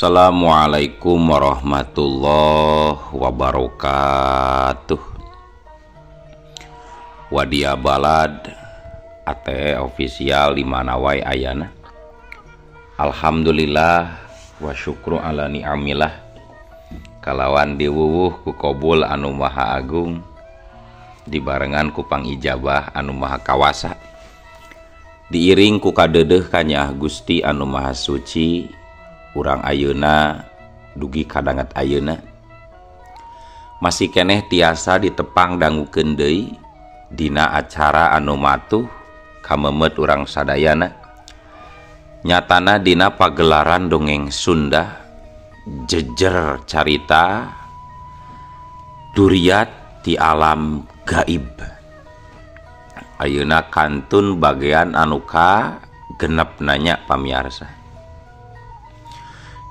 Assalamualaikum warahmatullahi wabarakatuh. Wadia Balad ATE official di mana wae ayana. Alhamdulillah wa syukru ala ni'amillah. Kalawan diwuwuh ku kobul anu maha agung, dibarengan ku pangijabah anu maha kawasa, diiring ku kadeudeuh kanyaah Gusti anu maha suci. Urang ayeuna dugi kadanget ayeuna masih keneh tiasa ditepang dangukeun deui dina acara anu matuh kamemet urang sadayana, nyatana dina pagelaran dongeng Sunda jejer carita duriat ti alam gaib. Ayeuna kantun bagian anu ka genep nanya pamiarsa.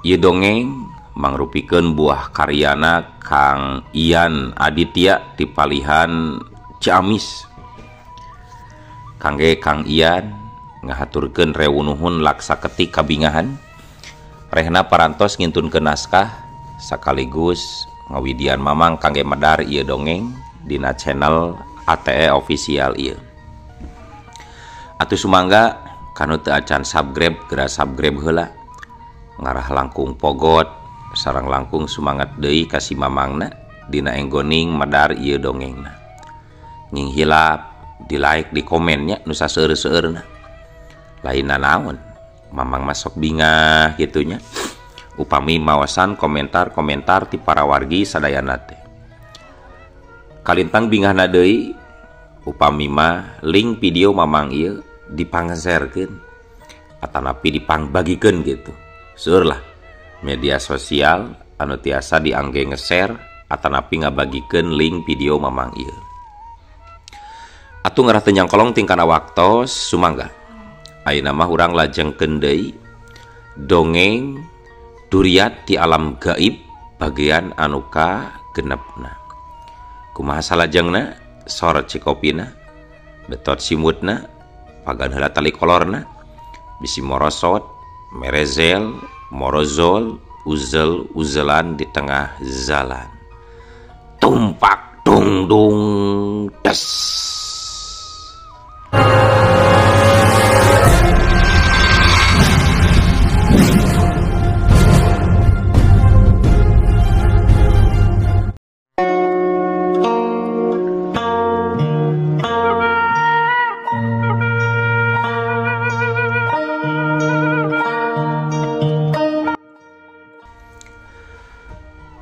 Ieu dongeng mangrupikeun buah karyana Kang Ian Aditya ti palihan Ciamis. Kangge Kang Ian ngahaturkeun rewunuhun laksa ketik kabingahan. Rehna parantos ngintunkeun naskah sakaligus ngawidian mamang kangge medar ieu dongeng dina channel ATE official ieu. Atuh sumangga kanu teu acan subscribe geura subscribe heula. Ngarah langkung pogot sareng langkung sumangat deui ka si mamangna dina enggoning medar ieu dongengna. Nying hilap di like di komennya nu saseur-seueurna. Lainna naon mamang masuk bingah gitunya. Upami mawasan komentar-komentar ti para wargi sadayana teh. Kalintang bingahna deui upami mah link video mamang ieu dipangserkeun atanapi dipangbagikeun gitu. Seueur lah media sosial anu tiasa diangge nge-share atanapi ngabagikeun link video mamang ieu. Atuh ngarah teu nyangkolong tingkana waktos sumangga. Ayeuna mah urang lajengkeun deui dongeng duriat ti alam gaib bagian anu ka genepna. Kumaha salajengna? Sor cikopina, betot simutna, pagan heula tali kolorna, bisi morosot, merezel, morozol, uzel uzelan di tengah jalan. Tumpak dung dung des.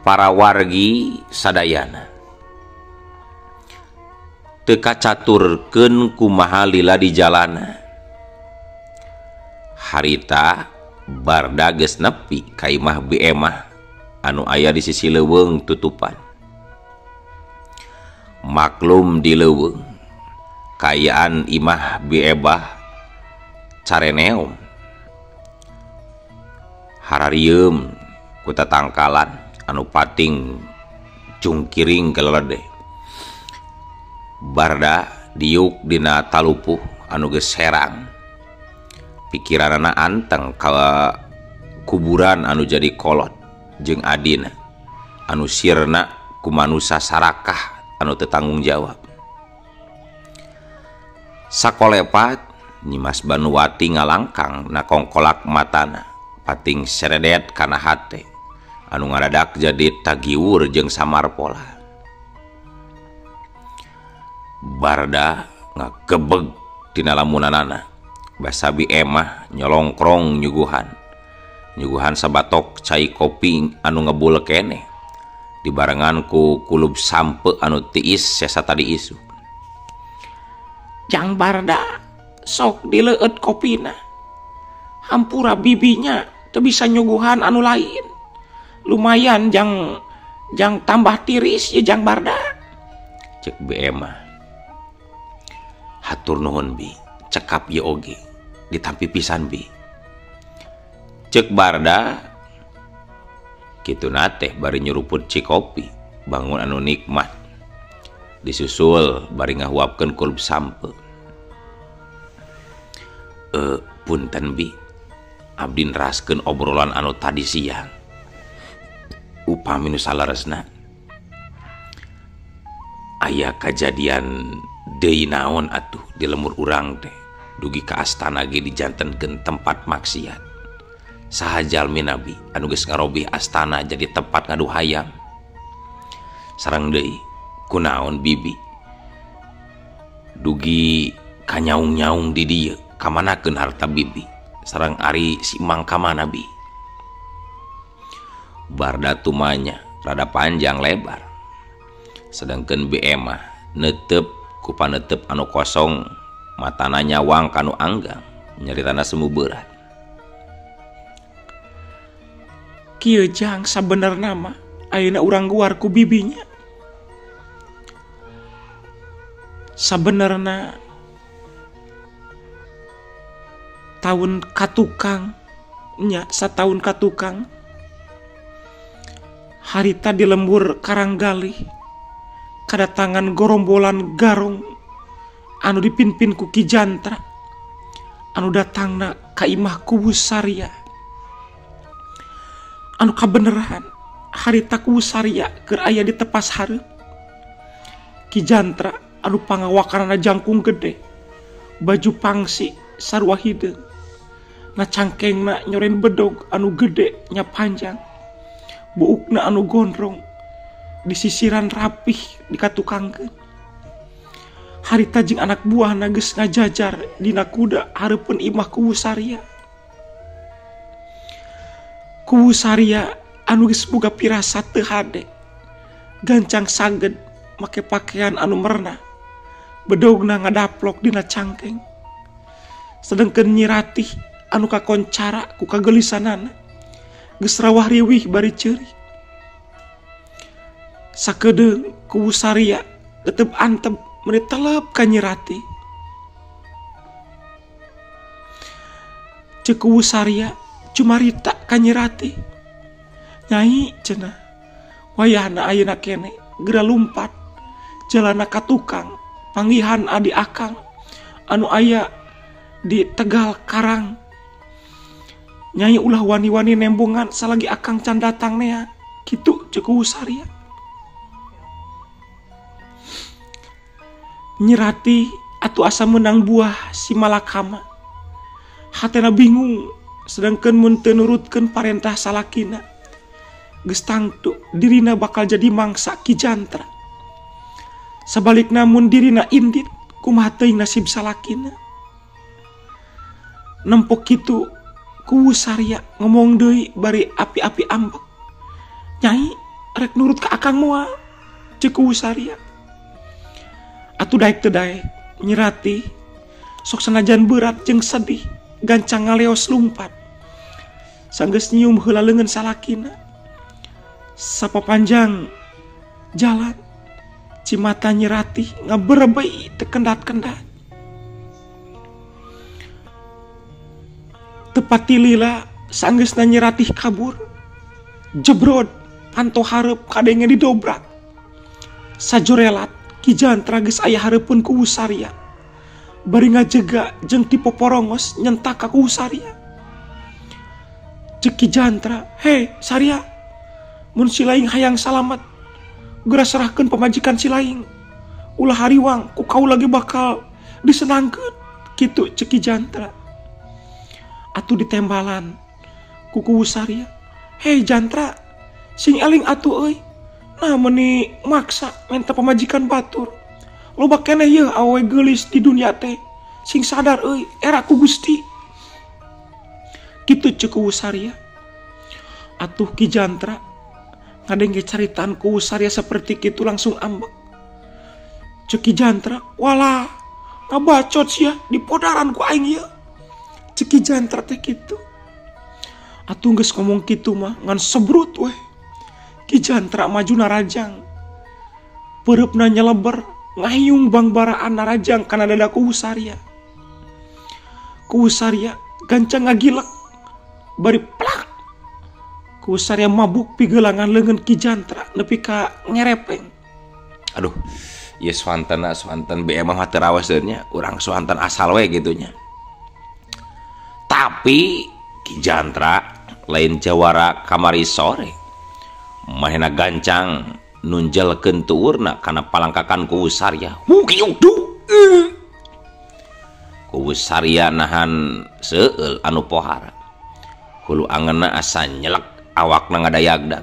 Para wargi sadayana teu kacaturkeun kumaha lila di jalana. Harita Barda geus nepi ka imah Bi Emah anu aya di sisi leuweung tutupan. Maklum di leuweung kaayaan imah Bi Ebah careneum hararieum ku tatangkalan anu pating cungkiring geleledeh. Barda diuk dina talupuh anu geus serang. Pikiranana anteng ka kuburan anu jadi kolot jeung adina anu sirna ku manusa sarakah anu teu tanggung jawab. Sakolepat Nyimas Banuwati ngalangkang na kongkolak matana pating seredet kana hate anu ngadadak jadi tagiwur jeung samarpola. Barda ngagebeg tina lamunanana basabi emah nyolongkrong nyuguhan nyuguhan sabatok cai kopi anu ngebul keneh dibarengan ku kulub sampe anu tiis sesa tadi isu. Jang Barda sok dileueut kopina, hampura bibinya teu bisa nyuguhan anu lain. Lumayan jang jang tambah tiris ya jang Barda. Cek Bi Emah. Hatur nuhun bi, cekap ieu oge ditampi pisan bi. Cek Barda kituna teh bari nyuruput cikopi bangun anu nikmat. Disusul bari ngahuapkeun kulub sampe. Punten bi, abdi neraskeun obrolan anu tadi siang. Upami nu saleresna aya kajadian deui naon atuh di lemur urang teh dugi ka astana ge dijantenkeun tempat maksiat. Saha jalmi nabi anu geus ngarobih astana jadi tempat ngadu hayam. Sareng deui kunaon bibi dugi kanyaung-nyaung di dieu kamanakeun harta bibi sareng ari si Mang kamana bi. Barda tumanya rada panjang lebar. Sedangkan BM mah netep ku panetep anu kosong matana nyawang kanu anggang nyaritana semu berat. Kieu jang sabenerna mah ayeuna urang guar ku bibinya. Sabenerna tahun katukang nya sataun katukang harita di lembur Karanggalih kadatangan gorombolan garong anu dipimpin ku Ki Jantra anu datangna ka imah Kuwu Saria anu kabeneran harita Kuwu Saria keur aya di tepas hareup. Ki Jantra anu pangawakanana jangkung gede baju pangsi sarua hideung na cangkengna nyoren bedog anu gede nya panjang buukna anu gondrong disisiran rapih dikatukangkeun. Harita jeung anak buahna geus ngajajar dina kuda hareupeun imah Kuwu Saria. Kuwu Saria anu geus boga pirasat teu hade gancang saged make pakaian anu merna bedogna ngadaplok dina cangkeng. Sedengkeun Nyi Ratih anu kakoncara ku kagelisanana geus rawah riwih bari ceurik. Sakedeung Kuwu Saria tetep antep meuni telep ka Nyi Ratih. Ceuk Kuwu Saria cumarita ka Nyi Ratih. Nyai cenah wayahna ayeuna kene geura lumpat jalana ka tukang panggihan adi akang anu aya di Tegal Karang. Nyai ulah wani-wani nembongan salagi akang can datang nea kitu ceuk Kuwu Saria. Nyi Ratih atuh asa meunang buah si malakama. Hatena bingung sedangkeun mun teu nurutkeun parentah salakina geus tangtu dirina bakal jadi mangsa Ki Jantra. Sabalikna mun dirina indit kumaha teuing nasib salakina. Nempok kitu Kuwu Saria ngomong deui bari api-api ambek. Nyai rek nurut ka akang moal ceuk Kuwu Saria. Atuh daek teu daek Nyi Ratih sok sanajan berat jeung sedih gancang ngaleos lumpat. Sanggeus nyium heula leungeun salakina. Sapapanjang jalan cimata Nyi Ratih ngaberebei teu kendat-kendat. Tepati lila sanggeusna Nyi Ratih kabur. Jebrod panto hareup kadenge didobrak. Sajorelat Ki Jantra geus aya hareupeun Kuwu Saria. Bari ngajega jeung ti poporongos nyentak ka Kuwu Saria. Ceuk Ki Jantra, "Hei Saria, mun si laing hayang salamet, geura serahkeun pamajikan si laing. Ulah hariwang ku kaula ge bakal disenangkeun." Kitu ceuk Ki Jantra. Atuh ditembalan ku Kuwu Saria, "Hei Jantra, sing eling atuh euy. Nah meni maksa minta pamajikan batur. Loba keneh yeuh awewe geulis di dunia teh. Sing sadar euy, era ku Gusti." Kitu ceuk Kuwu Saria. Atuh Ki Jantra ngadenge caritaan Kuwu Saria seperti kitu langsung ambek. Ceuk Ki Jantra, "Walah, ngabacot sia di podaran ku aing ieu." Ceuk Ki Jantra teh kitu. Atuh geus ngomong kitu mah ngan sebrut weh. Ki Jantra maju narajang. Peureupna nyeleber ngayung bangbaraan narajang kana dada Kuwu Saria. Kuwu Saria gancang ngagilek bari plak. Kuwu Saria mabuk pigelangan leungeun Ki Jantra nepi ka ngerepeng. Aduh, ieu swanten swanten BM mah teu raos nya, urang swanten asal we gitu nya. Tapi Ki Jantra lain jawara kamari sore. Manehna gancang nunjelkeun tuurna kana palangkakan Kuwu Sarya. Hukiuk du. Kuwu Sarya nahan seueul anu pohara. Hulu angeunna asa nyelek awakna ngadayagdag.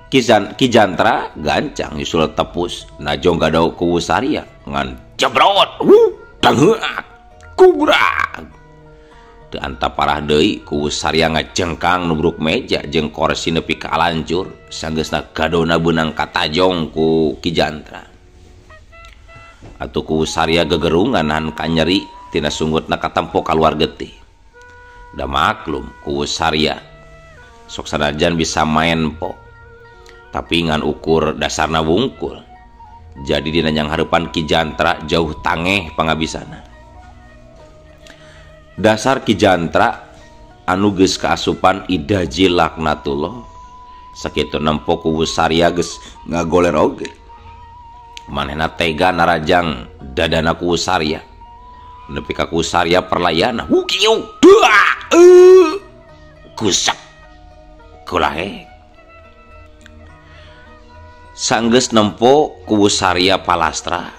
Ki Jantra gancang nyusul tepus najong gado Kuwu Sarya ngan jebrot. Tangheak kubrak. Teu anta parah deui Kuwu Sarya ngajengkang nubruk meja jeung korsi nepi ka alancur sanggeusna gadona beunang katajong ku Ki Jantra. Atuh Kuwu Sarya gegerungan nahan kanyeri tina sunggutna katempo kaluar getih. Da maklum Kuwu Sarya sok sanajan bisa main po tapi ngan ukur dasarna wungkul. Jadi dina nyang hareupan Ki Jantra jauh tangeh pangabisana. Dasar Ki Jantra anu geus kaasupan idaji laknatullah sakitu nempo Kuwu Sarya geus ngagoler oge. Manehna tega narajang dadana Kuwu Sarya nepi ka Kuwu Sarya perlayana. Hukieu dua kusak kulahe. Sanggeus nempo Kuwu Sarya palastra,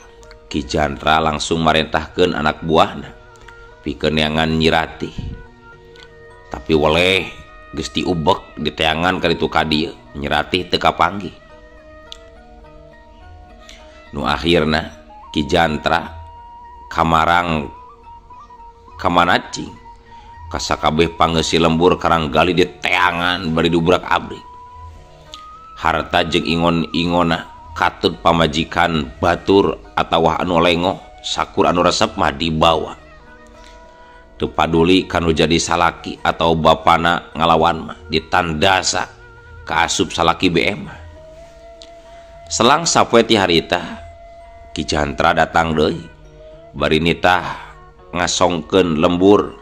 Ki Jantra langsung marentahkeun anak buahna pikeun neangan Nyi Ratih. Tapi weleh geus diubek diteangan ka ditu ka dieu, Nyi Ratih teu kapanggih. Nu akhirna Ki Jantra kamarang kamanacing kasakabeh pangeusi lembur karanggali diteangan bari diubrak-abrik. Harta jeung ingon-ingona katut pamajikan batur atawa anu lengoh sakur anu resep mah dibawa. Teu paduli kanu jadi salaki atau bapana ngalawan mah ditandasa kaasup salaki BM. Selang sapoe ti harita Ki Jantra datang deui bari nitah ngasongkeun lembur,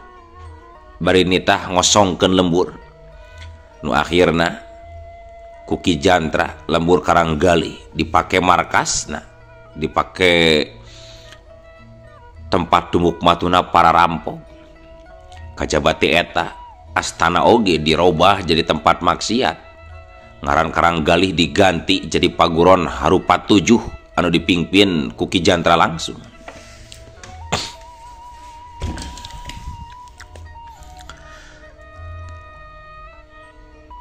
bari nitah ngosongkeun lembur. Nu akhirna ku Ki Jantra lembur Karanggali dipake markasna, dipake tempat dumuk matuna para rampok. Kajabati eta astana oge dirobah jadi tempat maksiat. Ngaran Karanggalih diganti jadi paguron Harupat 7 anu dipimpin ku Ki Jantra langsung.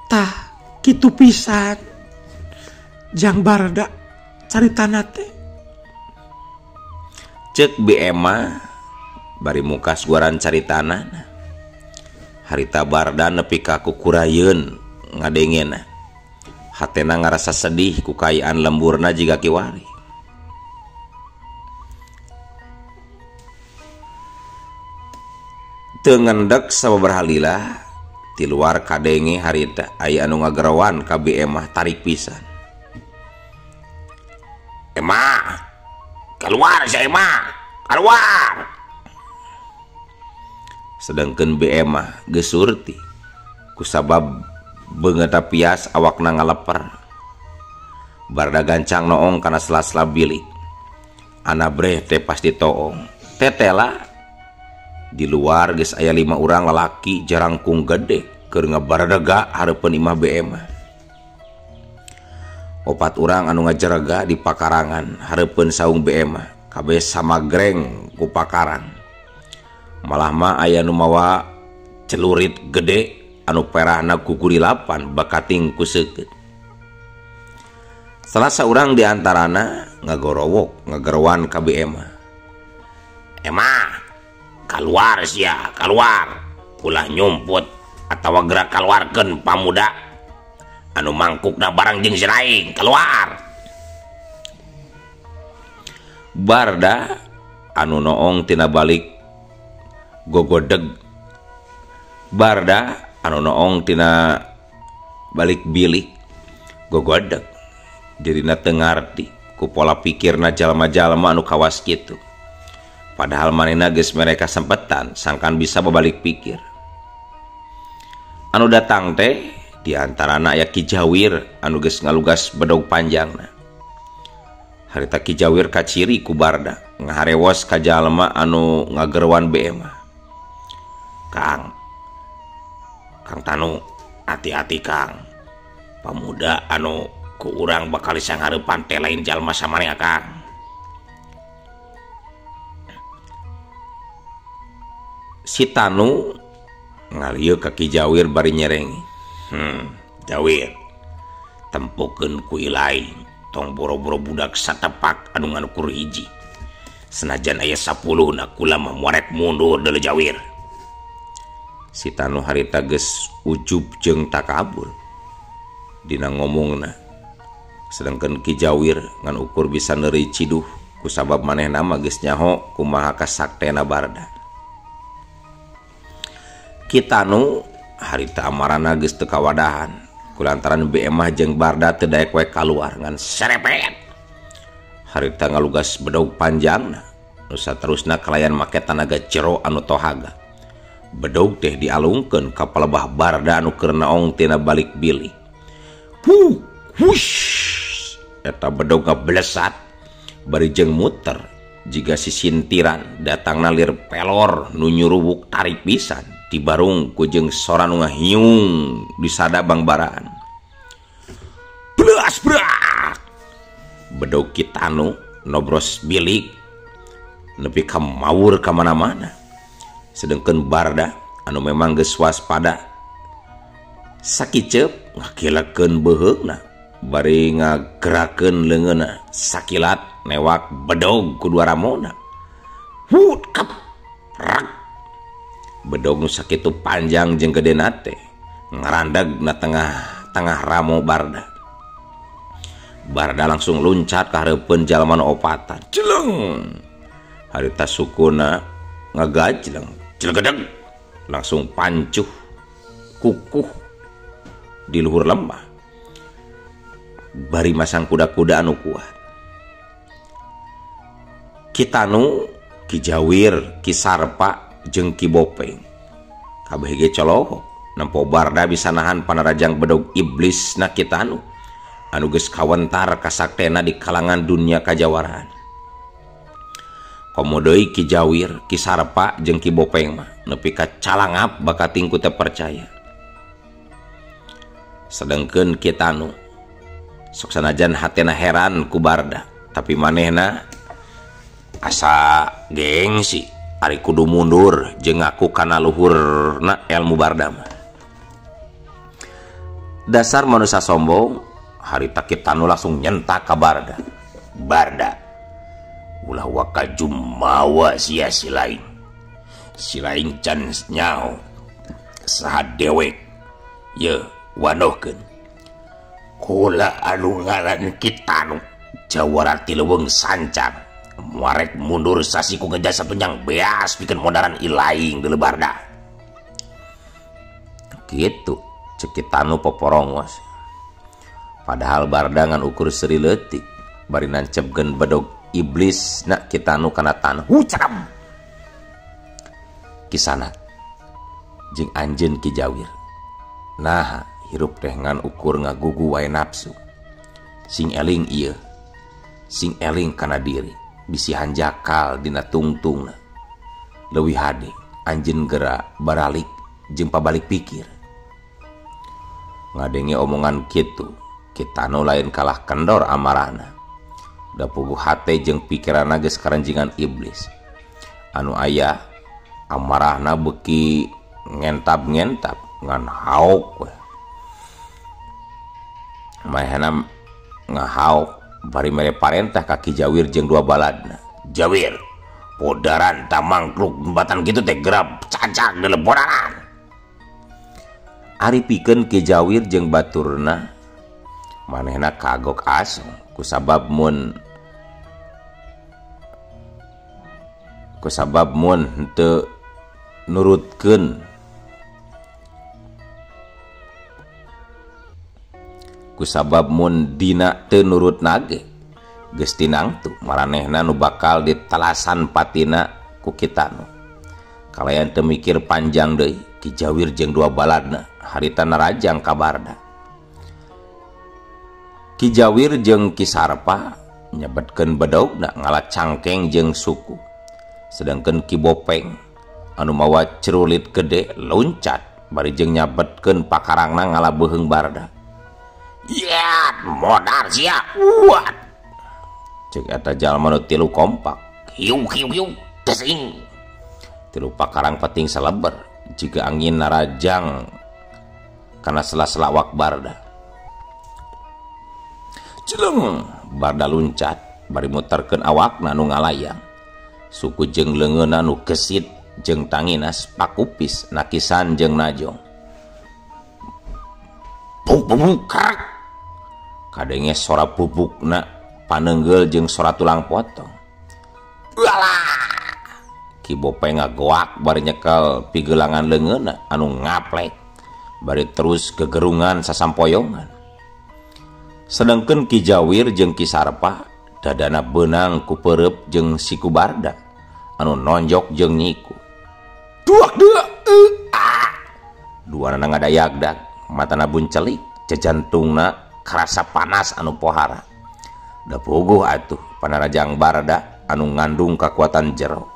Tah kitu pisan jang barda caritana teh. Ceuk Bi Ema bari muka suaran caritana. Harita barda nepi ka kukurayeun ngadengena. Hatena ngarasa sedih ku kaayaan lemburna jiga kiwari. Teu ngendek sababaraha lila ti luar kadenge harita aya anu ngagerowan ka Bi Emah tarik pisan. Emah, keluar si Emah, keluar. Sedangkan Bi Emah geus surti kusabab beungeutna pias awakna ngaleper. Barda gancang noong kana sela-sela bilik. Anabreh teh pasti toong. Tetela di luar geus aya 5 urang lalaki jarangkung gede keur ngabaradega hareupeun imah Bi Emah. 4 urang anu ngajerega di pakarangan hareupeun saung Bi Emah kabeh samagreng ku pakarang. Malah mah aya nu mawa celurit gede anu perahna gugurilapan bakating ku seukeut. Salah saurang di antarana ngagorowok ngagerowan ka Bi Emah. Emah, keluar sia, keluar. Ulah nyumput atawa gerak keluarkeun pamuda anu mangkukna barang jeung si lain, keluar. Barda anu noong tina balik gogodeg. Barda anu noong tina balik bilik gogodeg. Dirina teu ngarti ku pola pikirna jalma-jalma anu kawas kitu. Padahal manehna geus mere kasempetan sangkan bisa babalik pikir. Anu datang teh di antarana aya Ki Jawir anu geus ngalugas bedog panjangna. Harita Ki Jawir kaciri ku Barda ngaharewos ka jalma anu ngagerwan Bi Emah. Kang, Kang Tanu, Hati-hati Kang. Pamuda anu ku urang bakal disanghareupan teh lain jalma samaneh Kang. Si Tanu ngalieu ka Ki Jawir bari nyereng. Jawir. Tempokeun ku ilaing, tong boro-boro budak satepak anu ngan ukur hiji. Senajan aya 10 na kula mah moarek mundur deuleu Jawir. Si Tanu harita geus ujub jeung takabur dina ngomongna. Sedangkan Ki Jawir ngan ukur bisa neuri ciduh kusabab manehna mah geus nyaho kumaha kasaktena Barda. Ki Tanu harita amarana geus teu kawadahan kulantaran BMah jeung Barda teu daek we kaluar ngan serepet. Harita ngalugas bedog panjangna nu saterusna kalayan make tanaga jero anu tohaga. Bedog teh dialungkeun ka palebah Barda anu keur naong tina balik bilik. Huh, hush, eta bedog ngablesat bari jeung muter jiga sisintiran datangna lir pelor nu nyuruwuk tarik pisan dibarung ku jeung sora nu ngahiung disada bangbaraan. Blas brak. Bedog Ki Tanu nobros bilik nepi ka mawur ka mana-mana. Sedengkeun Barda anu memang geus waspada sakiceup ngakilekeun beuheungna bari ngagerakeun leungeunna sakilat newak bedog ku dua ramona. Hut kap rak. Bedog nu sakitu panjang jeung gedena teh ngarandag na tengah-tengah ramo Barda. Barda langsung luncat ka hareupeun jalma nu opatan. Jeleng. Harita sukuna ngagajleng, jelegedeg langsung pancuh kukuh di luhur lembah. Bari masang kuda-kuda anu kuat. Ki Tanu, Ki Jawir, Ki Sarpa jeung Ki Bopeng kabeh ge colohok nempo Barda bisa nahan panarajang bedog iblis na Ki Tanu anu geus kawentar kasaktena di kalangan dunia kajawaraan. Komo deui Ki Jawir, Ki Sarpa jeung Ki Bopeng mah nepi ka calangap bakating ku teu percaya. Sedengkeun Ki Tanu sok sanajan hatena heran ku Barda, tapi manehna asa gengsi ari kudu mundur jeung ngaku kana luhurna ilmu Barda mah. Dasar manusia sombong, harita Ki Tanu langsung nyentak ka Barda. Barda, ulah waka jumawa sia si lain. Si lain can nyaho saha dewek ye wanohkeun. Kula anu ngaran Ki Tanu jawara ti leuweung sancang. Muarek mundur sasiku ngejasa tunyang beas pikeun modaran ilaing deuleu Barda. Kitu cek Ki Tanu poporongos. Padahal Barda ngan ukur seuri leutik bari nancepkeun bedog iblis na Ki Tanu kana tanah. Hucam. Kisanat jeung anjeun Ki Jawir. Nah, hirup teh ngan ukur ngagugu wae nafsu. Sing eling ieu, sing eling kana diri, bisi hanjakal dina tungtungna. Leuwih hade anjeun gera baralik jeung pabalik pikir. Ngadenge omongan kitu, Ki Tanu lain kalah kendor amarahna. Da puguh hate jeung pikiranna geus karanjingan iblis. Anu aya amarahna beuki ngentab-ngentab ngan haok we. Manehna ngahaok bari mere parentah ka Ki Jawir jeung dua baladna. Jawir, podaran tamangkluk jembatan kitu teh gerap cacak deuleu bodaran. Ari pikeun Ki Jawir jeung baturna manehna kagok asong kusabab mun henteu nurutkeun kusabab mun dina teu nurut nage geus tinangtu maranehna nu bakal ditalasan patina ku Ki Tanu. Kalayan teu mikir panjang deui Ki Jawir jeung dua baladna harita narajang ka Barda. Ki Jawir jeung Ki Sarpa nyebetkeun bedogna ngala cangkeng jeung suku. Sedangkeun Ki Bopeng anu mawa cerulit gede loncat Bari jeung nyabetkeun pakarangna ngala beuheung Barda. Yat modar sia. Wat. Ceuk eta jalma nu tilu kompak. Hiu hiu hiu desing. Tilu pakarang peting saleber jiga angin narajang kana sela-sela awak Barda. Celeng Barda luncat bari muterkeun awakna nu ngalayang. Suku jeung leungeunna nu gesit jeung tanginas pakupis nakisan jeung najong. Buk buk krak. Kadenge sora bubukna panenggel jeung sora tulang potong. Walah. Ki Bope ngagoak bari nyekel pigelangan leungeunna anu ngaplek bari terus gegerungan sasampoyongan. Sedengkeun Ki Jawir jeung Ki Sarpa dadana beunang ku peureub jeung siku Barda anu nonjok jeung nyiku. Duak dua ah. Duanana ngadayagdag, matana buncelik, jejantungna karasa panas anu pohara. Da puguh atuh panarajang Barda anu ngandung kakuatan jero.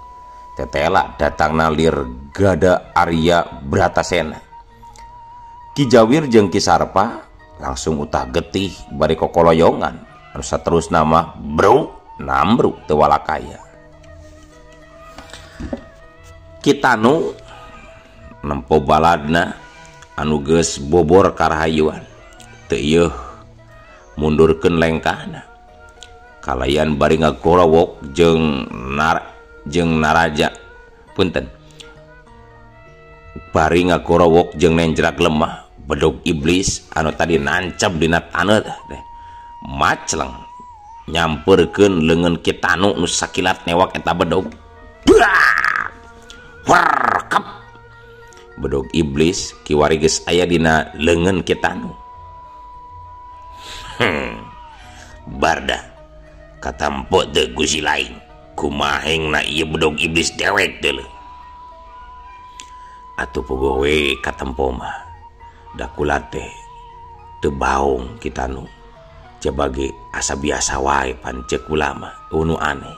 Tetela datangna lir gada Arya Bratasena. Ki Jawir jeung Ki Sarpa langsung utah getih bari kokoloyongan anu saterusna mah bro namru teu walakaya. Ki Tanu nempo baladna anu geus bobor karahayuan teu ieuh mundurkeun lengkahna. Kalayan bari ngagorowok jeung naraja punten. Bari ngagorowok jeung nenjrak lemah bedog iblis anu tadi nancep dina taneuh teh. Macleng nyamperkeun leungeun Ki Tanu nu sakilat newak eta bedog. Brak! Warkep. Bedog iblis kiwari geus aya dina leungeun Ki Tanu. Barda katampo teu Gusti lain. Kumahengna ieu bedog iblis dewek deuleu. Atuh pogoh we katempo mah. Da kula teh teu baong Ki Tanu. Jabage asa biasa wae pan ceuk kula mah unu aneh.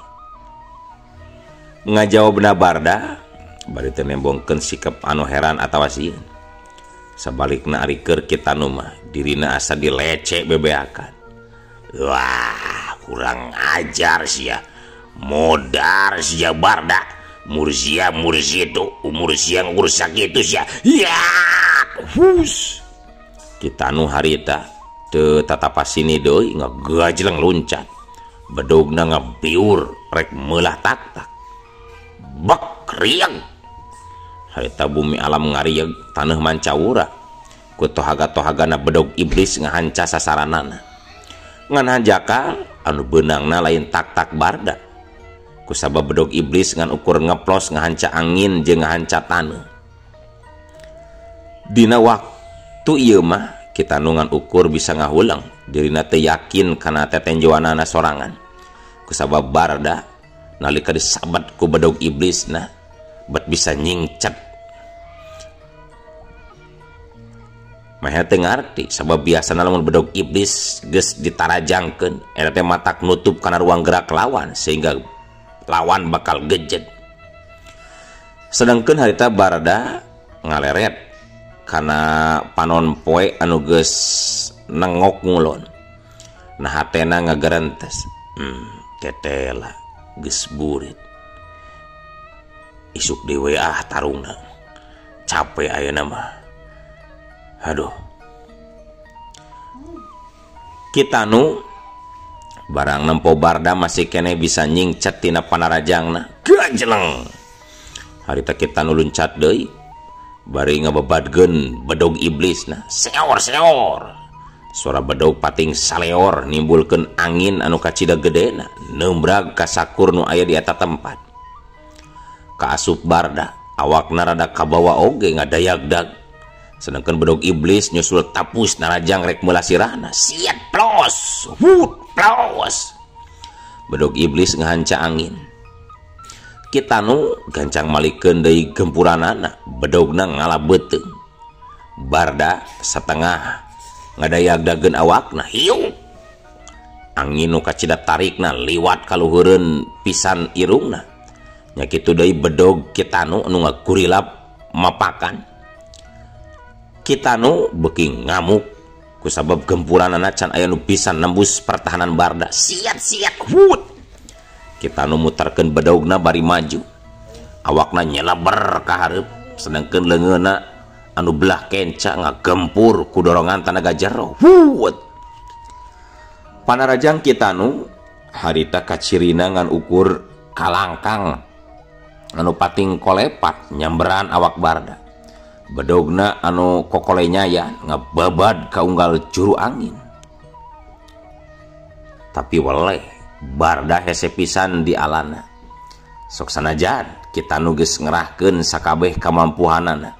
Ngajawabna Barda bari teu nembongkeun sikap anu heran atawa sieun. Sabalikna ari keur Ki Tanu mah dirina asa dilecek bebeakan. Wah, kurang ajar sia. Modar sia Barda. Mursia mursitu, umur siang ursak itu sia. Ya, hus. Ki Tanu harita teu tatapasini deui ngagajleng luncat. Bedogna ngabiur rek meulah tak-tak. Bek riang. Harita bumi alam ngarieg taneuh mancawura. Ku tohaga-tohagana bedog iblis ngahanca sasaranana. Ngan hanjakal anu beunangna lain tak-tak Barda. Kusabab bedog iblis ngan ukur ngeplos ngahanca angin jeung ngahanca taneuh. Dina waktu ieu mah Ki Tanu ngan ukur bisa ngahulang, dirina teu yakin kana tetenjoanana sorangan. Kusabab Barda nalika disabat ku bedog iblis nah bet bisa nyingcet. Mah teu ngarti sabab biasana lamun bedog iblis geus ditarajangkeun eta teh matak nutup kana ruang gerak lawan sehingga lawan bakal gejet. Sedangkeun harita Barda ngaleret kana panon poe anu geus nengok ngulon. Nah hatena ngagerentes. Tetela geus burit. Isuk dewe ah tarungna. Capek ayeuna mah. Aduh. Ki Tanu barang nempo Barda masih keneh bisa nyingcet tina panarajangna. Gajleng. Harita Ki Tanu luncat deui bari ngabebadkeun bedog iblis nah. Seor seor. Suara bedog pating saleor nimbulkeun angin anu kacida gedena nembrag ka sakur nu aya di eta tempat. Kaasup Barda awakna rada kabawa oge ngadayagdag. Sedangkan bedog iblis nyusul tapus narajang rek meulah sirahna. Siat plos, wut plos. Bedog iblis ngahanca angin. Ki Tanu gancang malikeun deui gempuranana, bedogna ngala beuteung. Barda satengah ngadayagdageun awakna, hiu. Angin nu kacida tarikna liwat kaluhureun pisan irungna. Nya kitu deui bedog Ki Tanu nu ngagurilap mapakan. Kitanu beuki ngamuk kusabab gempuranana can aya nu bisa nembus pertahanan Barda. Siat-siat hut. Kitanu muterkeun bedogna bari maju. Awakna nyeleber ka hareup sedangkeun leungeunna anu belah kenca ngagempur ku dorongan tanaga jero. Hut. Panarajang Kitanu harita kacirina ngan ukur kalangkang anu pating kolepat nyamberan awak Barda. Bedogna anu kokole nyaya ngebabad kaunggal juru angin. Tapi weleh Barda hese pisan di alana. Sok sanajan Kitanu geus ngerahkeun sakabeh kamampuhanana.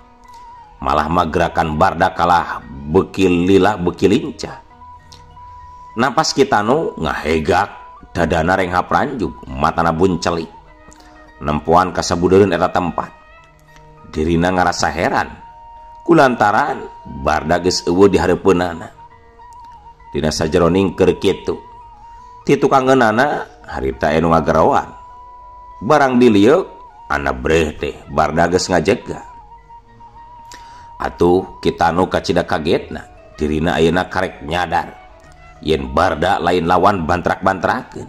Malah mah gerakan Barda kalah beuki lila beuki lincah. Napas Kitanu ngahegak dadana renghap ranjug, matana buncelik. Nempoan kasabudereun eta tempat. Dirina ngarasa heran kulantaran Barda geus eueuh di hareupeunana. Dina sajeroning keur kitu, ti tukangeunana harita anu ngagaroan. Barang dilieuk ana breh teh Barda geus ngajega. Atuh Kitanu kacida kagetna, dirina ayeuna karek nyadar yen Barda lain lawan bantrak-bantrakeun.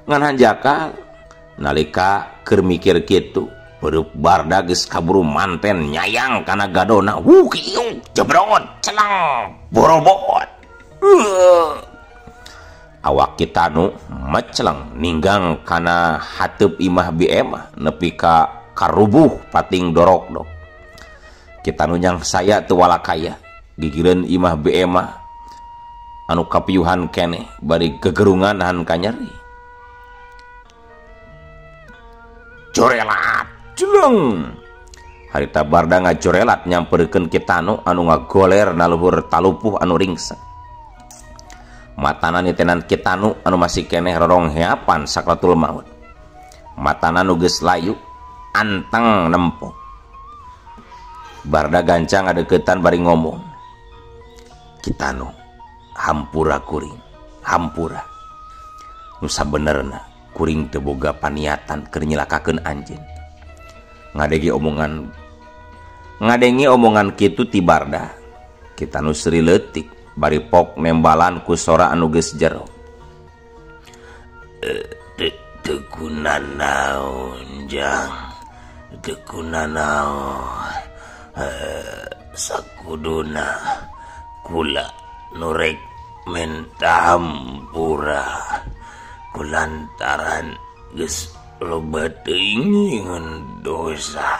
Ngan hanjakal nalika keur mikir kitu, beureub Barda geus kaburu manten nyayang kana gadona. Wuh kiung jebrot celang borobot. Awak Kitanu meceleng ninggang kana hateup imah biemah nepi ka karubuh pating dorokdok. Kitanu nyang saya teu walakaya gigireun imah biemah anu kapiuhan keneh bari gegerungan han kanyeri. Jorelat jeleng. Harita Barda ngajorelat nyamperkeun Kitanu anu ngagoler na luhur talupuh anu ringsek. Matana nitenan Kitanu anu masih keneh rorong heapan sakratul maut. Matana nu geus layu anteng nempo. Barda gancang ngadeukeutan bari ngomong. Kitanu, hampura kuring, hampura. Nu sabenerna kuring teu boga paniatan keur nyilakakeun anjeun. Ngadenge omongan kitu ti Barda. Kitanu seri leutik bari pok nembalan ku sora anu geus jero. Teu kunanaon jang, teu kunanaon. Sakuduna kula nu rek menta hampura kulantaran geus loba teuing ngan dosa.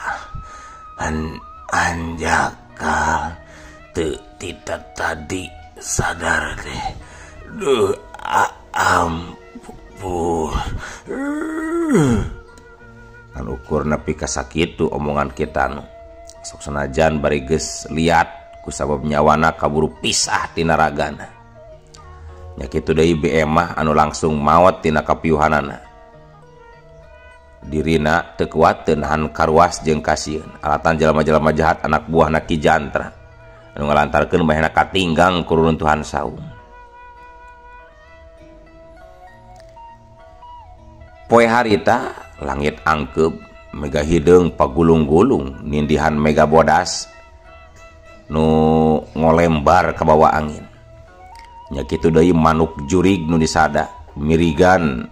Hanjakal teu tita tadi sadar teh. Duh ampun. Kan ukur nepi ka sakitu omongan Kitanu. Sok sanajan bari geus liat kusabab nyawana kaburu pisah tina ragana. Nya kitu deui biemah anu langsung maot tina kapiuhanana. Dirina teu kuat teu nahan karuas jeung kasieun. Alatan jelema-jelema jahat anak buahna Ki Jantra anu ngalantarkeun bahena katinggang ku ruruntuhan saung. Poe harita langit angkeub, mega hideung pagulung-gulung nindihan mega bodas nu ngolembar ka bawa angin. Nya kitu deui manuk jurig nu disada mirigan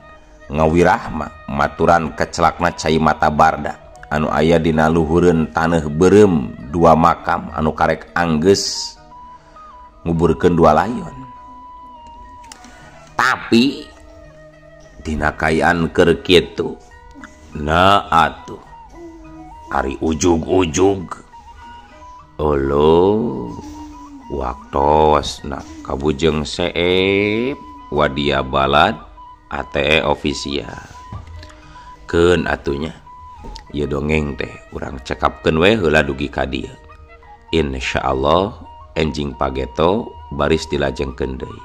ngawirahma maturan kecelakna cai mata Barda anu aya dina luhureun taneuh beureum dua makam anu karek anggeus nguburkeun dua layon. Tapi dina kaayaan keur kitu na atuh ari ujug-ujug olo waktosna kabujeng seep wadia balad ATE official keun atunya ieu dongeng teh urang cekapkeun we heula dugi ka dieu. Insyaallah enjing pageto baris dilajengkeun deui.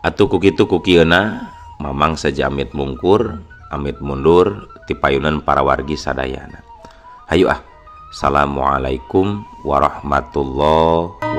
Atuh ku kitu ku kieuna mamang saja amit mungkur amit mundur ti payunan para wargi sadayana. Hayu ah. Assalamualaikum warahmatullahi